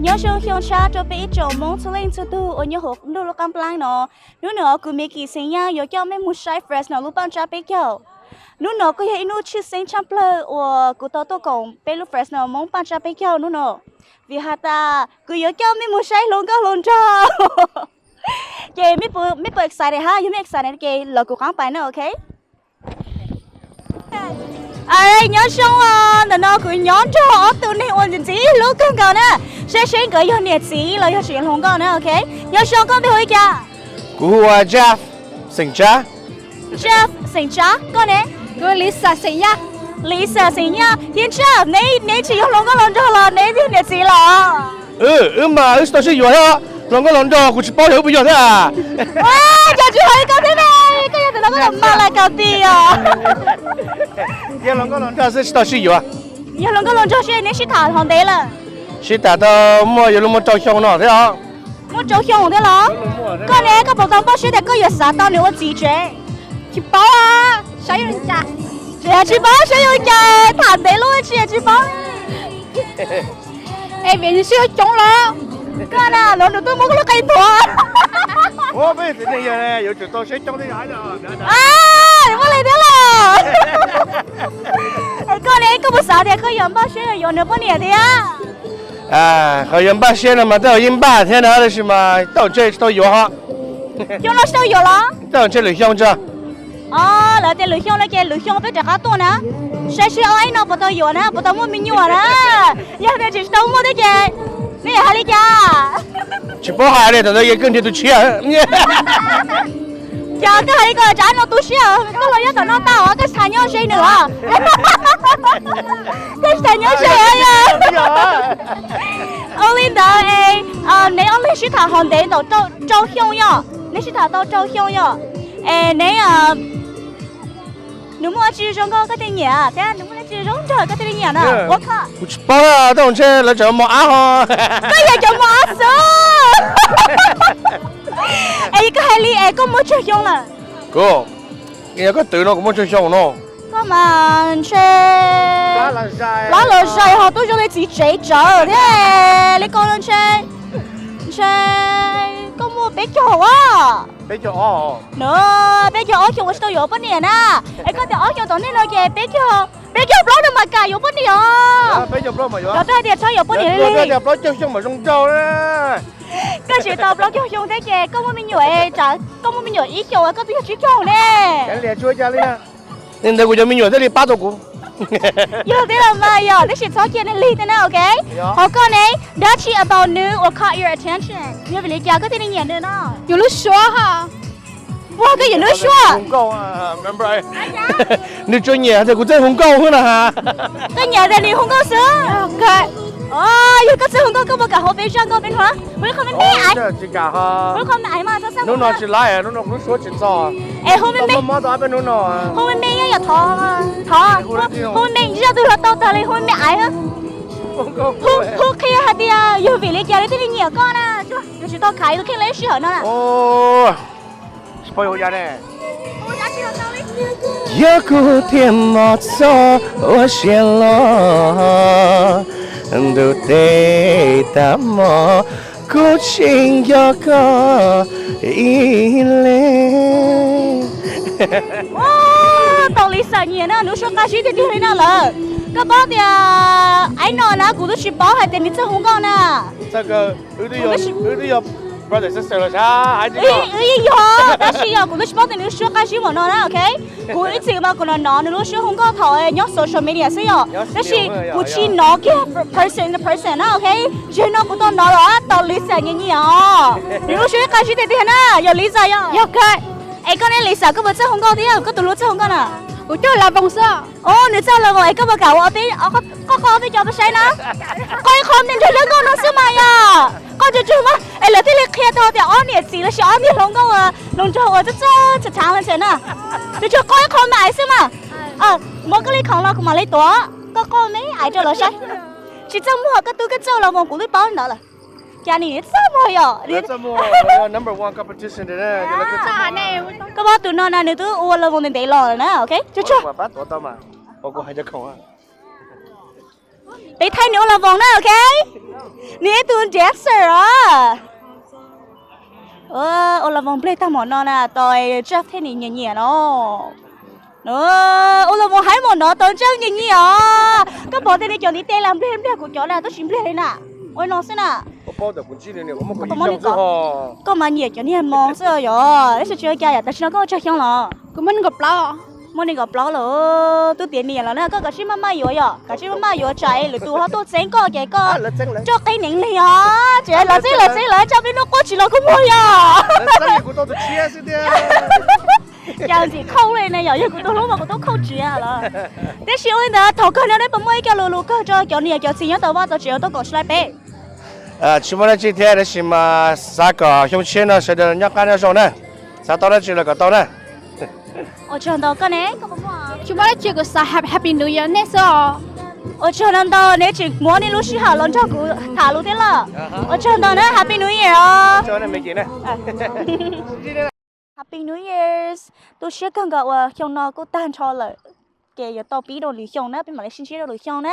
Nyob zoo xyoo tshab rau peb ib tsoom Hmoob txhua leej txhua tug uas nyob hauv ntuj lub qab nplab no. Hnub no kuv Mickey Xeem Nyaj yuav coj mej mus saib Fresno lub paj tsab peb caug. Hnub no kuj yog ib hnub tshwj xeeb tshaj plaws uas kuv tau tuaj koom peb lub Fresno Hmoob paj tsab peb caug hnub no, vim has tas kuv yuav coj mej mus saib hluas nkauj hluas nraug. Ces mej puas excited hab? Yog mej excited ces los kuv qaab pais na, ok? Nyob zoo os, ntawm no kuv nyob nrog ob tug neeg uas ntxim ntxim hlub kawg nkaus na. Saib seb nkawd yog niam txiv los yog tseem hluas nkauj na, ok? Nyob zoo, koj npe hu li cas? Kuv hu ua Jeff Xeem Tsab. Jeff Xeem Tsab, koj ne? Kuv Lisa Xeem Nyaj. Lisa Xeem Nyaj. Yog Jeff, neb tsis yog hluas nkauj hluas nraug los neb yog niam txiv los? Wb mas wb tsis tau sib yuav thiab, hluas nkauj hluas nraug kuv tsis paub yog wb puas yog thiab. Cov tsis hais koj thiab ne, koj yog tus no koj mam mas lawm kaum ti os. Yog hluas nkauj hluas nraug xwb tsis tau sib yuav. Yog hluas nkauj hluas nraug seb neb sib tham hov ntev lawm? Sib tham tau muaj yuav luag muaj rau xyoo no thiab os. Muaj rau xyoo thiab los? Koj ne, koj puas tau npaj siab tias koj yuav xav tau nws ua txiv tsev? Tsis paub, saib zoo li cas. Tsis paub saib zoo li cas, tham ntev luaj tsis tsis paub. Es vim nws sib yuav coob los? Koj na, los nws tuaj muab koj lub qe tuav. Muaj li thiab los? Koj ne, koj puas xav tias koj yuav npaj siab yuav nws poj niam thiab? Qhov yuav npaj siab no mas tej zaum yeej npaj thiab na, tab sis mas tej zaum ntshe tsis tau yuav hos. Xyoo no tsis tau yuav los? Tej zaum ntshe lwm xyoo tso. Lawv tias lwm xyoo no ces lwm xyoo peb rov qab tuaj na. Saib seb ob ib no puas tau yuav na, puas tau muaj me nyuam na. Yog tias tsis tau muaj thiab ces nej hais li cas? Tsis paub hais li, thaum ntawd yeej kawg nrhiav tus tshiab. Cas koj hais li ko, tsam no tu siab, koj los nyob tom no tau, koj tsis tas nyob ze nws os. Koj tsis tas nyob ze. Ua li ntawd es neb ob leeg sib tham hov ntev ntawm rau xyoo yom, neb sib tham tau rau xyoo yom, es neb, nws muaj dab tsi zoo nkauj koj thiaj nyiam thiab nws muaj dab tsi zoo nraug koj thiaj li nyiam na? Kuv tsis paub, tej zaum ntshe lawv cov mos ab ho. Koj yog cov mos ab xwb. Es koj hais li es koj muaj tsawg xyoo lawm? Kuv, yog koj twv no kuv muaj tsawg xyoo no? Koj mas ntshe plab los zais ho tuaj zoo li txiv tsev tsawv thiab. Li ko no ntshe, ntshe koj muaj peb caug a. Peb caug ob. Peb caug ob xyoo ua tsis tau yuav poj niam na. Es koj tias ob xyoo tom ntej no ces peb caug, peb caug plaub no mas kam yuav poj niam os. Cov twb hais tias txhob yuav poj niam li. Koj tsis tau plaub caug xyoo thiab ces koj muaj me nyuam, koj muaj me nyuam ib xyoos koj twb yog tsib caug ne. Li ntawd kuv cov me nyuam thiaj li pab tau kuv. Yog thiab los mas yog, tab sis txhob cia nws lig thiab na, ok? Ho koj ne, dab tsi about nws uas caught your attention? Yog vim li cas koj thiaj li nyiam nws no? Yus lub suab ho. Ua koj yus lub suab. Nws tsuas nyiam tias kuv txawj hu nkauj xwb na. Koj nyiam tias nws hu nkauj xwb? Yog koj txawj hu nkauj koj puas kam hu peb zaj nkauj peb hnub? Hu ib qho me me aiv. Hu ib qho me aiv mas. Hnub no tsis laib, hnub no kuv lub suab tsis txog. Es hu me me, hu me me nyob yog thov, thov, hu me me zaj twg los tau tag li, hu me me aiv. Hu qhia hais tias yog vim li cas nws thiaj li nyiam koj na. Yus tsis tau khaiv tus kheej li sij hawm no na. Yog kuv thiaj mos txog ua siav los, ntuj teb tag hmo kuv tsis nco koj ib leeg. Tau Lisa nyiam na, nws suab qab zib tiag tiag li na lawm. Koj paub tias aiv no na kuv twb tsis paub hais tias nws txawj hu nkauj na. Wb yeej yog, tab sis yog kuv twb tsis paub tias nws suab qab zib npaum no na, ok. Kuv ib txwm mas kuv hnov hnov nws lub suab hu nkauj thaum nyob social media xwb yom, tab sis kuv tsis hnov kiag person in person na, ok. Tseg no kuv tau hnov los tau Lisa nyiam nyiam os. Nws lub suab qab zib tiag tiag na, yog Lisa yog. Yog kawg. Es koj ne Lisa, koj puas txawj hu nkauj thiab, koj tus hlub txawj hu nkauj na? Kuv coj la voos xwb. Nws txawj la voos, es koj puas kam ua peb, qoj qoj peb cov peb saib na. Qoj ib qho me nrog zaj nkauj no xwb mas yog. Qoj tsuag tsuag mas es lawv thiaj li qhia tau tias ob niam txiv los sis ob niag hluas nkauj hluas nraug uas txawj txawj talented na. Tsuag tsuag qoj ib qho me aiv xwb mas. Muab koj li khoom los kuv mam li tuav koj qoj me aiv rau lawv saib. Tsis txawj muag, koj tub koj txawj la voos kuv twb paub ntawd lawm. Cas nim txawj muag yom? Koj paub tus no na nws twb ua la voos ntev ntev los lawm na, ok. Tsuag tsuag. Peb thaij nws ua las voos na, ok? Nws ib tug dancer os. Ua las voos nplej tag mom no na, tos Jeff thiab nws nyiam nyiam no. Ua las voos haib mom no tos Jeff nyiam nyiam os. Koj pom tias nws cov ntiv tes las npliag npliag kuv cov na, twb tsis npliag li na. Ua no xwb na. Koj mas nyiam cov niag Hmoob xwb yom. Tab sis tsis ua cas yom, tam sim no koj ua tsawg xyoo los? Kuv muaj nees nkaum plaub. Muaj nees nkaum plaub lawm, twb tiav niam lawm na, koj kav tsij maj maj yuav yom, kav tsij maj maj yuav tsam lwm tus ho tuaj txeeb koj ces koj roj qeeb neev li os. Tseem lawv txeeb lawv txeeb lawv tsam peb hnub quaj tsis los kua muag yom. Cas ntxim khauj li ne yom, yog kuv tus hlub mas kuv tub khauj tsiav los. Tiam sis ua li ntawd thaum kawg no neb puas muaj ib co lus lus kawg rau cov niam cov txiv nyob tau vaj tau tsev uas tuaj koom tshaj lawm peb? Tsis muaj dab tsi thiab, tab sis mas xav kom xyoo tshiab no sawv daws nyob qab nyob zoo na. Xav tau dab tsi los kom tau na. Ua tsaug ntau koj ne, koj puas muaj? Tsis muaj dab tsi, kuv xav happy new year nej xwb os. Ua tsaug ntau ntau, neb tseem muab nej lub sij hawm los nrog kuv tham lus thiab los. Ua tsaug ntau na, happy new year os. Happy new years. Tu siab kawg nkaus uas xyoo no kuj tag nrho lawm, ces yuav tau pib rau lwm xyoo na, peb mam li sib ntsib rau lwm xyoo na.